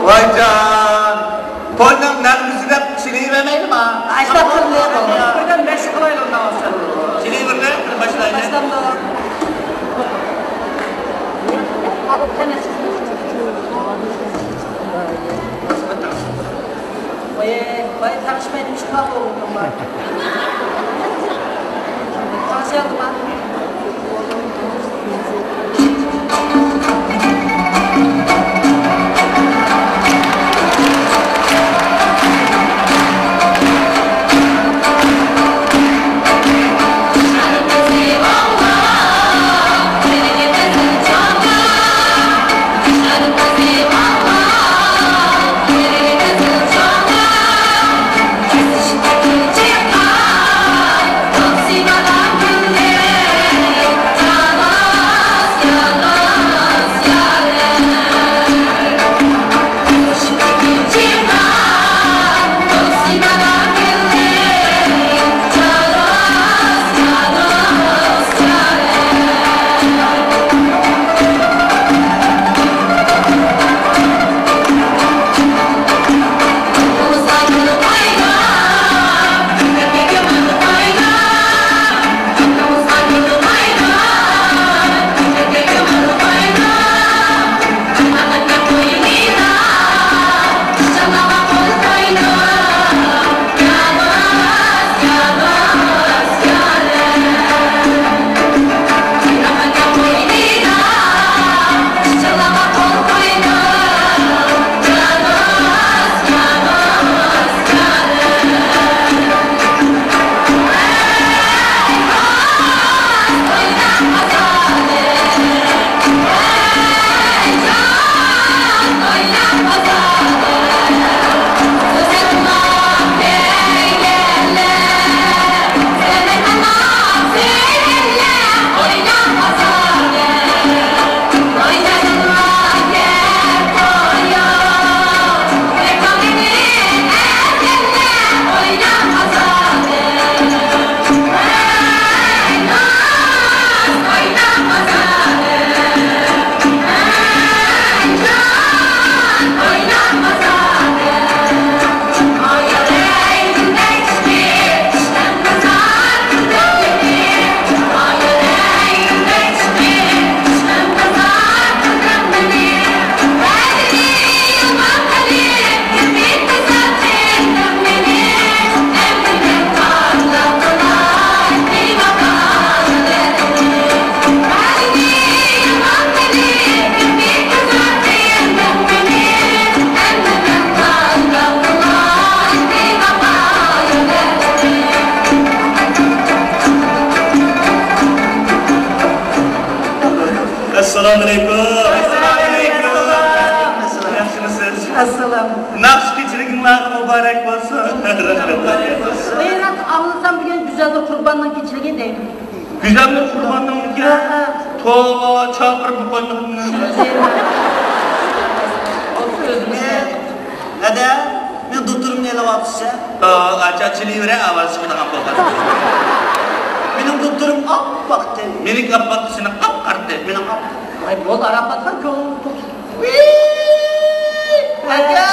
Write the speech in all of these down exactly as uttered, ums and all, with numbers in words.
ۋايجان! توينىڭ نەغمىسى دەپ چېلىۋەرمەيلىما؟ ئاشۇنداق قىلمايلى. بىردەم مەشىق قىلايلى ئۇنداق بولسا. چېلىۋېرىڭ، بىر باشلايلى. باشلامدۇق. ۋاي، ۋاي، تاقىشمايدۇ، ئىشقا بولغۇم بار. تاقىشالدىما؟ ئەسسالامۇئەلەيكۇم. ئەسسالامۇئەلەيكۇم. ياخشىمۇسىز؟ ئەسسالام. ناخشا كېچىلىكىڭلار مۇبارەك بولسۇن. رەھمەت. مەن ئاڭلىسام بۈگۈن گۈزەلنۇر قۇرباننىڭ كېچىلىكى دەيدۇ. گۈزەلنۇر قۇرباننىڭمىكى؟ ھە، ھە. توۋا، چاقىرىپ قويمىدىڭ. ھەدە، مېنىڭ دوتتۇرۇمنى ئېلىۋاپسىز. ئاچا چىلىۋېرە، ئاۋازى چىقىدىغان بولغان. مېنىڭ دوتتۇرۇم ئاپئاقتى. مېنىڭكى ئاپئاق، سېنىڭ قاپقارىتى. مېنىڭ ئاپئاق. ۋاي، بولدى، ئارام پاتقان كۆڭلۈڭنى توق. ئاكا،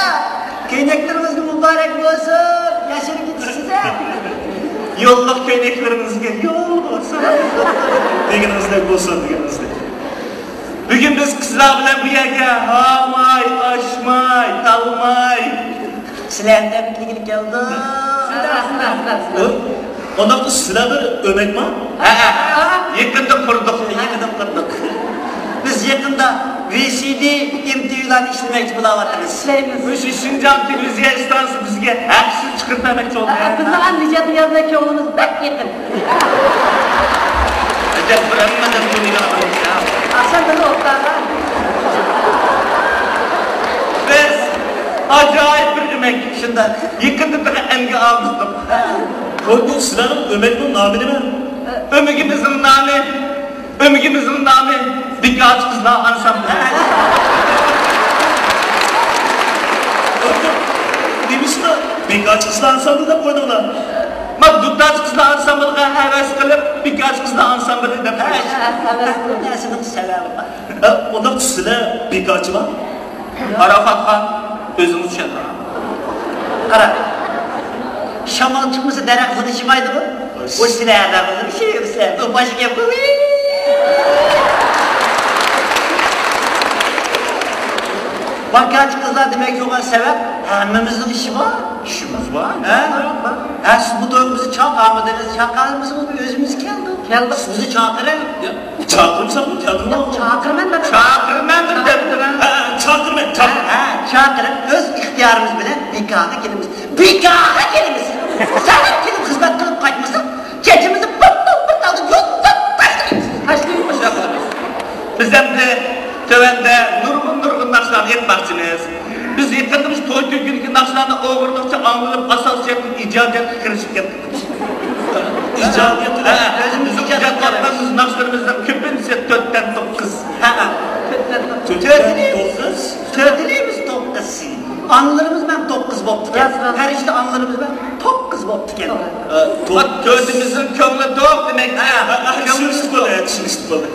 كۆينەكلىرىڭىزگە مۇبارەك بولسۇن، ياشىرىپ كېتىسىز-ە. يوللۇق كۆينەكلىرىڭىزگە يول بولسۇن. دېگىنىڭىزدەك بولسۇن، دېگىنىڭىزدەك. بۈگۈن بىز قىزلار بىلەن بۇ يەرگە ھاماي، ئاشماي، تالماي. سىلەرنى دەپ كىرگىلى كەلدۇق. ئۇنداقتا سىلەر بىر ئۆمەكما؟ ھەئە. يېقىندا قۇردۇق. يېقىندا قۇردۇق. بىز يېقىندا ۋى سى دى، ئېم تى ۋى لارنى ئىشلىمەكچى بولاۋاتىمىز. ئىشلەيمىز. مۇشۇ شىنجاڭ تېلېۋىزىيە ئىستانسىسى بىزگە ھەقسىز چىقىرىپ بەرمەكچى بولدى. ھە، بىزنىڭ ئەنە نىجات نىيازدەك كۆڭلىمىز بەك يېقىن. ئەجەب بىر ھەممىدىن دۇنيا بىر ئىش. ئاخشام بىللە ئولتۇرايلى. بىز ئاجايىپ بىر ئۆمەك. شۇنداق. يېقىندا بىر ئەنگە ئاغزىدۇق. بۇ سىلەرنىڭ ئۆمەكنىڭ نامى نېمە؟ ئۆمىكىمىزنىڭ نامى ئۆمىكىمىزنىڭ نامى بىكارچى قىزلار ئانسامبىلى. نېمىشقا بىكارچى قىزلار ئانسامبىلى دەپ قويدۇڭلار؟ ما دۇتارچى قىزلار ئانسامبىلىغا ھەۋەس قىلىپ، بىكارچى قىزلار ئانسامبىلى دەپ قويدۇم. ھەۋەس قىلىپ، نەرسىنىڭ سەۋەبى بار. ئە، ئۇنداق سىلەر بىكارچىما؟ پاراخاتخان، ئۆزىڭىز چۈشەندۈرۈڭ. قارا، شامال چىقمىسا دەرەخ زىلىشمايدىغۇ. بۇ سىلەردە بولۇپ شېئىرسەن، بۇ باشقا گەپ. بىكارچى قىزلار دېمەكچى بولغان سەۋەب، ھەممىمىزنىڭ ئىشى بار. ئىشىمىز بار. ھە؟ ھە، سىز بۇ تويغا بىزنى چاقىرمىدىڭىز، چاقىرمىسىڭىز ئۆزىمىز كەلدۇق. كەلدۇق. سىز بىزنى چاقىرىڭ. چاقىرمىساڭمۇ كەلدىڭلار. چاقىرىمەن دەپ. چاقىرىمەن دەپ دەپتىمەن. ھە، چاقىرىمەن، چاقىرىمەن. ھە، ھە، چاقىرىپ ئۆز ئىختىيارىمىز بىلەن بىكارغا كېلىمىز. بىكارغا كېلىمىز. سەۋەب كېلىپ خىزمەت قىلىپ قايتمىساق، چېچىمىزنى بىر تال بىر تالدا يۇتۇپ تاشلايمىز. تاشلايمىز. بىز ئەمدى تۆۋەندە نۇرغۇن نۇرغۇن ناخشىلارنى ئېيتماقچىمىز. بىز يېقىندا مۇشۇ توي تۈگۈنكى ناخشىلارنى ئوغرىلىقچە ئاڭلىنىپ، ئاساسىيەتنى ئىجادىيەتكە كىرىشىپ كەتتۇق. ئىجادىيەت. ھە، بىزنىڭ ئىجاد قىلىۋاتقان ناخشىلىرىمىزنىڭ كۆپىنچىسى تۆتتىن توققۇز. ھە، ھە. تۆتتىن توققۇز. تۆتىنى، تۆتىنىمىز توققۇز. ئانىلىرىمىز بىلەن توققۇز بوپتىكەن. راست، راست. پەرىشتە ئانىلىرىمىز بىلەن توققۇز بوپتىكەن. ئە، توق-، تۆتىمىزنىڭ كۆڭلى توق دېمەك. ھە، ھە، ھە، چۈشىنىشلىك بولدى، چۈشىنىشلىك بولدى.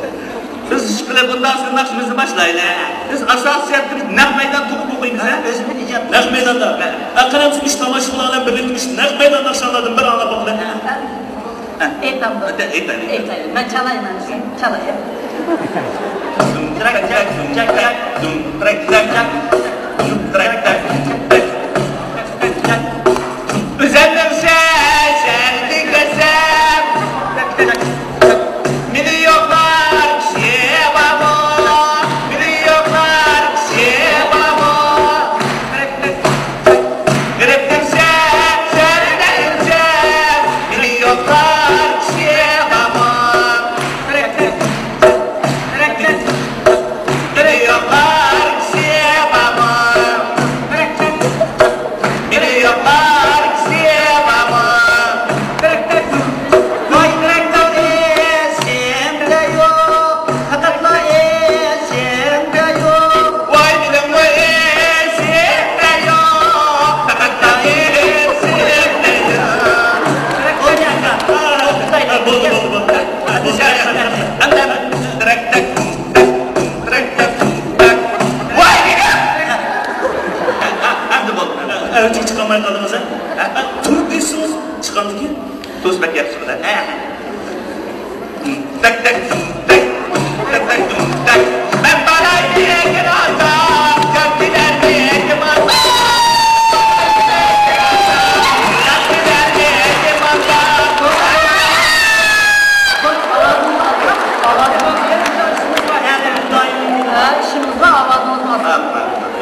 بىز ئىشقىلىپ بۇنداق ناخشىمىزنى باشلايلى. بىز ئاساسىيەتتە بىز نەق مەيدان توقۇپ ئوقۇيمىز، ھە؟ ئۆزىمىز ئىجاد. نەق مەيداندا. ھە. ھە، قاراڭ، مۇشۇ تاماشىبىنلار بىلەن بىرلىكتە مۇشۇ نەق مەيدان ناخشىلاردىن بىر ئاڭلاپ باقىلى. ھە. ئېيتامدۇ؟ ئېيتايلى. ئېيتايلى. مەن چالايمەن دېسەم، چالاي. دۇم تىرەك تەك، دۇم تىرەك تەك، دۇم تىرەك تەك، دۇم تىرەك تەك. ئۆزەلنىڭ شەھەردە كەلسەم، مېنى يوقلار كىشى بارمۇ؟ مېنى يوقلار كىشى بارمۇ؟ غېرىبنىڭ شەھەردە كەلسەم، مېنى يوقلار كىشى بارمۇ؟ مېنى يوقلار كىشى بارمۇ؟ مېنى يوقلار كىشى بارمۇ؟ ۋاي، تىرەكتەر ئېسىمدە يوق، پەقەتلا ئېسىمدە يوق. ۋاي، مېنىڭمۇ ئېسىمدە يوق، پەقەتلا ئېسىمدە يوق. بولدى، بولدى، بولدى. ئەمدى، ئەمدى، ئەمدى، تىرەكتەر. ۋاي دېگەن! ئەمدى بولدى. ئەۋجىگە چىقالماي قالدىڭىز، ھە؟ تۇر دېسىڭىز چىقامدىكىن؟ تۇز بەك ياخشى بىلەن. تەك، تەك، تەك، تەك، تەك، تەك. مەن باراي دېگەن ئازاب، جان بېرەر دېگەن ئازاب.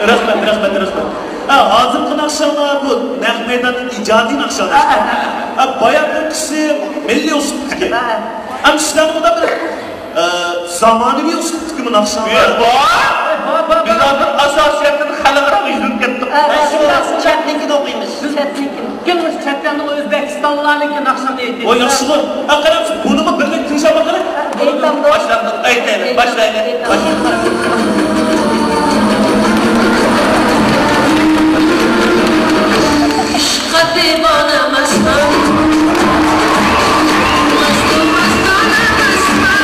رەھمەت، رەھمەت، رەھمەت. ھە، ھازىرقى ناخشاڭلار بۇ نەق مەيداندىكى ئىجادىي ناخشاڭلار. ھە، بايامقىسى مىللىي ئۇسلۇبتىكى. ھە. ئەمدى سىلەرنىڭ بۇنداق بىر، ئە، زامانىۋى ئۇسلۇبتىكىمۇ ناخشاڭلار. بار. بار، بار، بار. بىز ھازىر ئاساسىيەتتىن خەلقئاراغا يۈزلىنىپ كەتتۇق. ھە، ھە، شۇنداق. چەتنىڭكىنى ئوقۇيمىز. چەتنىڭكىنى. كېلىڭ، مۇشۇ چەت ئەلنىڭ، ئۆزبېكىستانلارنىڭكى ناخشىنى ئېيتىڭ. ۋاي، ياخشىغۇ. ئاقىرام، بۇنىمۇ بىرلىكتە تىڭشاپ باقايلى. ئېيتامدۇ؟ باشلاندۇق، ئېيتايلى، باشلايلى. ئىشققا دىۋانە مەسمەن، مەستۇ مەستانە مەسمەن.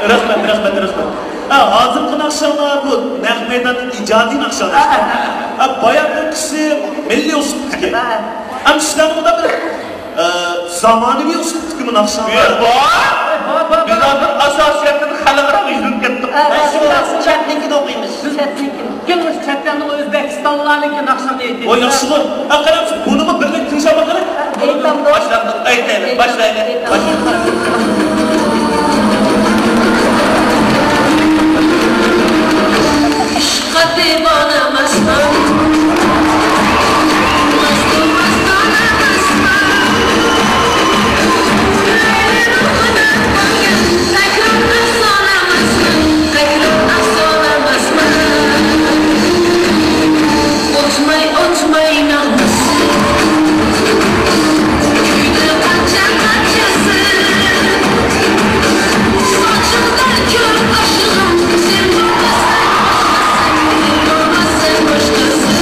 رەھمەت، رەھمەت، رەھمەت. ھە، ھازىرقى ناخشاڭلار بۇ نەق مەيداندىكى ئىجادىي ناخشاڭلار. ھە، ھە، ھە. ھە، بايامقىسى مىللىي ئۇسلۇبتىكى. ھە. ھەم سىلەرنىڭ بۇنداق بىر، ئە، زامانىۋى ئۇسلۇبتىكىمۇ ناخشاڭلار. بار، بار، بار، بار. بىز ھازىر ئاساسىيەتتىن خەلقئارا يۈزلىنىپ كەتتۇق. ھە، ھە، شۇنداق. چەتنىڭكىنى ئوقۇيمىز. چەتنىڭكىنى. كىم ئۆزى چەتنىڭ ئۆزبېكىستانلارنىڭكى ناخشىنى ئېيتىڭ. ۋاي، ياخشىغۇ. ھە، قاراڭ، بۇنىمۇ بىرلىك تىڭشاپ باقايلى. ئېيتامدۇ. باشلاندۇق، ئېيتايلى، باشلايلى. ئىشققا دىۋانە مەسمەن، مەستۇ مەستانە مەسمەن. تەكرار ئەفسانە مەسمەن، تەكرار ئەفسانە مەسمەن. ئۇنتۇماي، ئۇنتۇماي ناغمىس. كۈيدە قانچە قانچىسى. ساچىڭدا كۆر ئاشىقىم، سەن بولماساڭ، سەن بولماساڭ باشقىسى.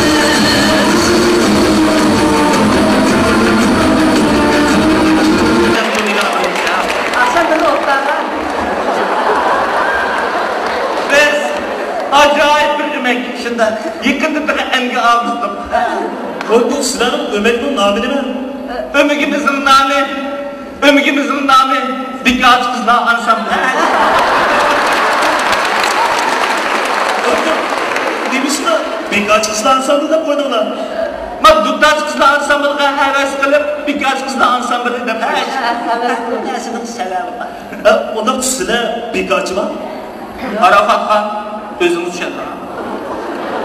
ئاخشام بىللە ئولتۇرارلار. بىز ئاجايىپ بىر ئۆمەك. شۇنداق. يېقىندا تېخى ئەنگە ئالدۇردۇق. خوتۇن، سىلەرنىڭ ئۆمەكنىڭ نامى نېمە؟ ئۆمىكىمىزنىڭ نامى، ئۆمىكىمىزنىڭ نامى بىكارچى قىزلار ئانسامبلى. خوتۇن، نېمىشقا بىكارچى قىزلار ئانسامبلى دەپ قويدۇڭلار؟ ما دۇتارچى قىزلار ئانسامبلىغا ھەۋەس قىلىپ، بىكارچى قىزلار ئانسامبلى دەپ قويدۇم. ھەۋەس قىلىپ، سەۋەبى بار. ئە، ئۇنداق سىلەر بىكارچىما؟ ئاراپاتخان، ئۆزۈڭ چۈشەندۈرۈڭ.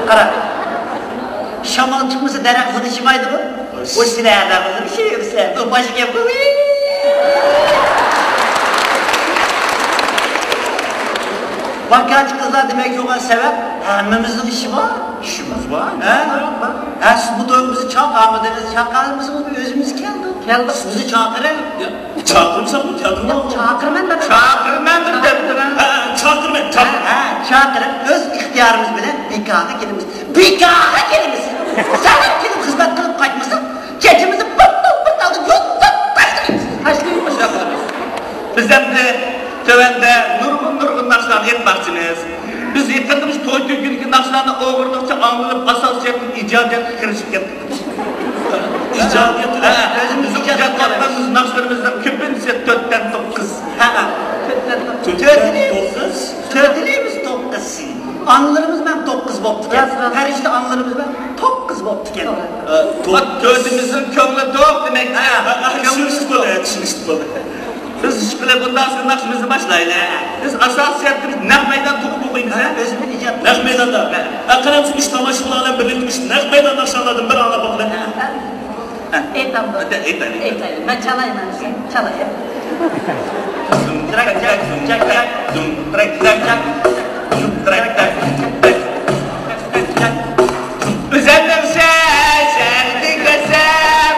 قارا، شامال چىقمىسا دەرەخ غىدىشمايدىغۇ. ئۇ سىلەر ھەدە قىلىپ شېئىر سىلەر، بۇ باشقا گەپ. بىكارچى قىزلار دېمەكچى بولغان سەۋەب، ھەممىمىزنىڭ ئىشى بار. ئىشىمىز بار. ھە؟ ھە، سىز بۇ تويغا بىزنى چاقىرمىدىڭىز، چاقىرمىسىڭىز ئۆزىمىز كەلدۇق. كەلدۇق. سىز بىزنى چاقىرىڭ. ياق، چاقىرمىساق بۇ كەلدۇق. ياق، چاقىرىمەن دەپ. چاقىرىمەن دەپ دەپتىمەن. ھە، ھە، چاقىرىمەن، چاقىر. ھە، ھە، چاقىرىپ ئۆز ئىختىيارىمىز بىلەن بىكارغا كېلىمىز. بىكارغا كېلىمىز. سەۋەب كېلىپ خىزمەت قىلىپ قايتمىساق، چېچىمىزنى بىر تال بىر تالدىن يۇتۇپ تاشلايمىز. تاشلايمىز. بىز ئەمدى تۆۋەندە نۇرغۇن نۇرغۇن ناخشىلارنى ئېيتماقچىمىز. بىز يېقىندا مۇشۇ توي تۆكۈنىدىكى ناخشىلارنى ئوغرىلىقچە ئاڭلىنىپ، ئاساسىيەتتىن ئىجادىيەتكە كىرىشىپ كەتتۇق. ئىجادىيەت. ھە، بىزنىڭ ئىجادىيەتلىرىمىز ناخشىلىرىمىزنىڭ كۆپىنچىسى تۆتتىن توققۇز. ھە، ھە. تۆتتىن توققۇز. تۆتىنى، تۆتىنىمىز توققۇز. ئانىلىرىمىز مەن توققۇز بوپتىكەن. راست، راست. پەرىشتە ئانىلىرىمىز مەن توققۇز بوپتىكەن. توققۇز. ئە، تو-، تۆتىمىزنىڭ كۆڭلى توق دېمەك. ھە، ھە، ھە، چۈشىنىشلىك بولدى، چۈشىنىشلىك بولدى. بىز ئىشقىلىپ بۇنداق سىرناق ئىشىمىزنى باشلايلى. بىز ئاساسىيەتتە بىز نەق مەيدان توقۇپ ئوقۇيمىز، ھە؟ نەق مەيداندا. ھە. ھە، قېنى، بىز ئىش تاماشىبىنلار بىلەن بىرلىكتە ئىش نەق مەيدان ناخشىلارنى بىر ئاڭلاپ باقىلى. ھە. ئېيتامدۇ. ئېيتايلى. مەن چالايمەن دېسەم، چالاي. ئۆزەمنىڭ سەزەردى كەسەم.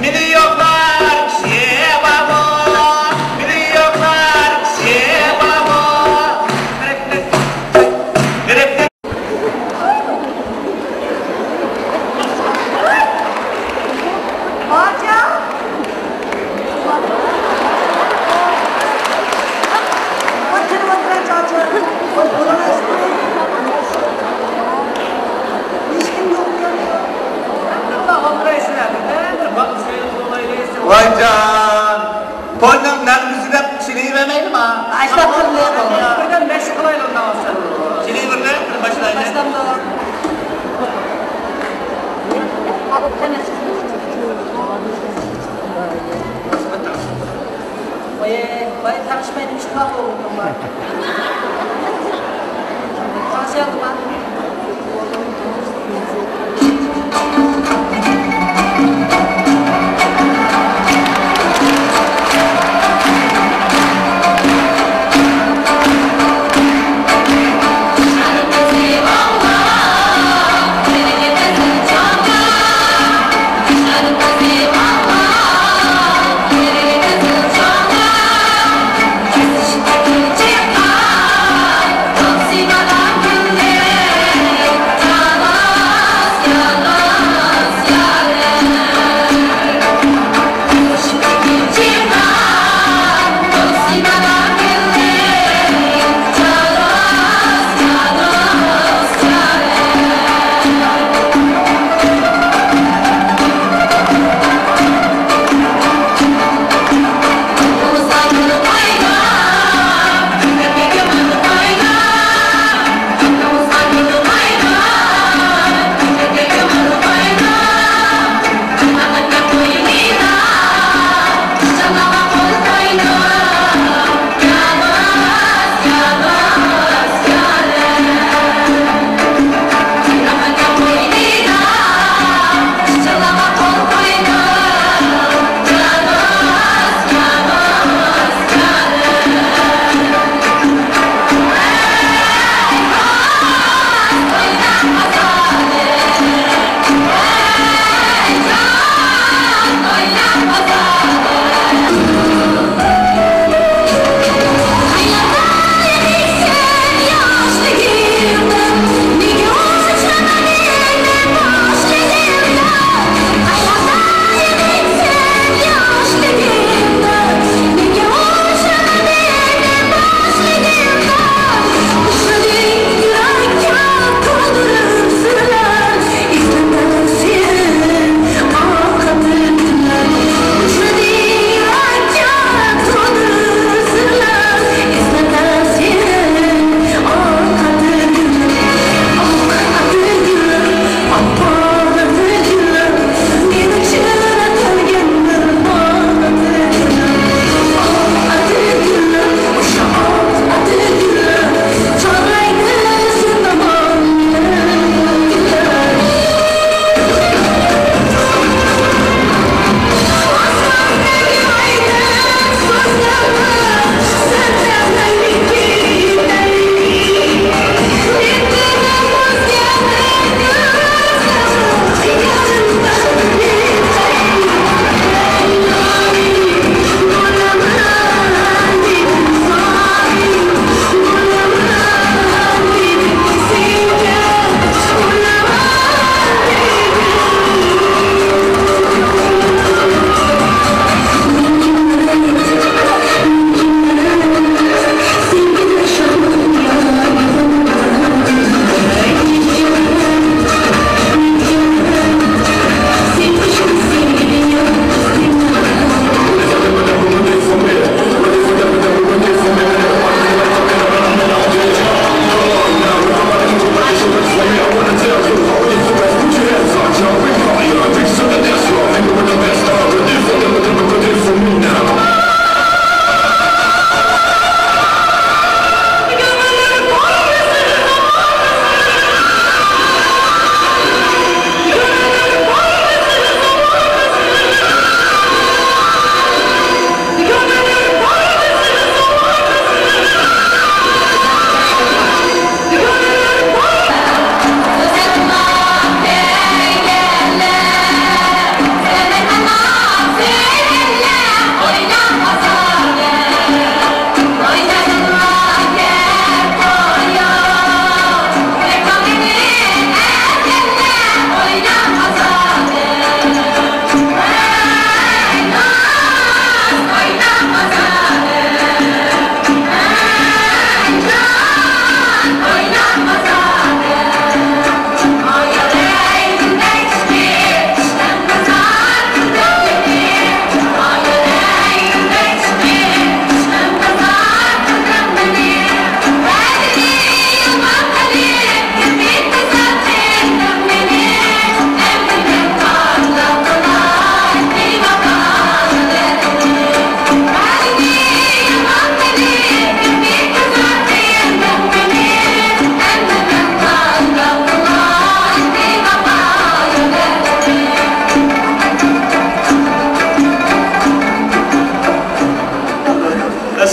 مېنى يوقلار كىشى بارمۇ؟ مېنى يوقلار كىشى بارمۇ؟ غېرىبتىن ۋايجان، توينىڭ نەغمىسى دەپ چېلىۋەرمەيلىما؟ ئاشۇنداق قىلىۋېرىڭ. بىردەم مەشىق قىلايلى ئۇنداق بولسا. چېلىۋېرىڭ، باشلايلى. باشلامدۇ؟ ۋاي، ۋاي، تاقىشماي نېمە ئىش قىلىۋاتىدۇ بۇ؟ تاقىشايلىما؟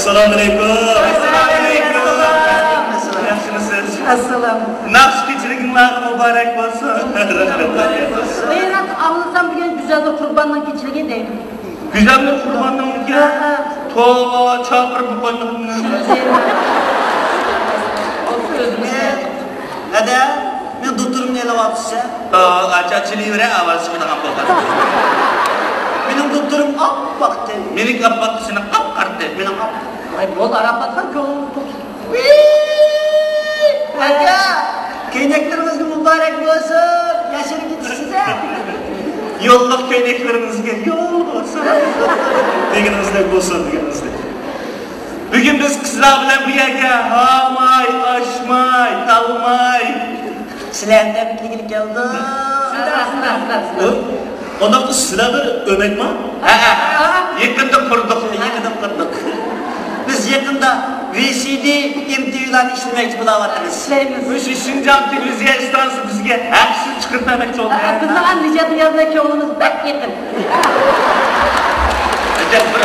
ئەسسالامۇئەلەيكۇم. ئەسسالامۇئەلەيكۇم. ياخشىمۇسىز؟ ئەسسالام. ناخشا كېچىلىكىڭلارغا مۇبارەك بولسۇن. ئېرات ئاڭلىسام بۈگۈن گۈزەلنۇر قۇرباننىڭ كېچىلىكى دەيدۇ. گۈزەلنۇر قۇرباننىڭمىكى؟ ھە، ھە. توۋا، چاقىرىپ قويمىغىن. ھەدە، مېنىڭ دوتتۇرۇمنى ئېلىۋاپسىز. ئاچا چىلىۋېرە، ئاۋازى چىقىدىغان بولغان. مېنىڭ دوتتۇرۇم ئاپئاق تەن. مېنىڭكى ئاپئاق، سېنىڭ قاپقارا تەن. مېنىڭ ئاپئاق. ئاي، بول، ئاراپ ئاتقان كۆڭلۈڭنى توق. ئاكا، كۆينەكلىرىڭىزگە مۇبارەك بولسۇن. ياشىرىپ كېتىسىز-ە. يوللۇق كۆينەكلىرىڭىزگە يول بولسۇن. دېگىنىڭىزدەك بولسۇن، دېگىنىڭىزدەك. بۈگۈن بىز قىزلار بىلەن بۇ يەرگە ھاماي، ئاشماي، تالماي، سىلەرنى تەبرىكلىگىلى كەلدۇق. ئۇ، ئۇنداقتا سىلەر بىر ئۆمەكما؟ ھە، ھە. يېقىندا قۇردۇق. يېقىندا قۇردۇق. بىز يېقىندا ۋى سى دى، ئېم تى ۋىلارنى ئىشلىمەكچى بولاۋاتىمىز. ئىشلەيمىز. مۇشۇ شىنجاڭ تېلېۋىزىيە ئىستانسىسى بىزگە ھەقسىز چىقىرىپ بەرمەكچى بولدى. ھە، بىزنىڭ ئەنە نىجات نىيازدەك كۆڭلىمىز بەك يېقىن. ئەجەب بىر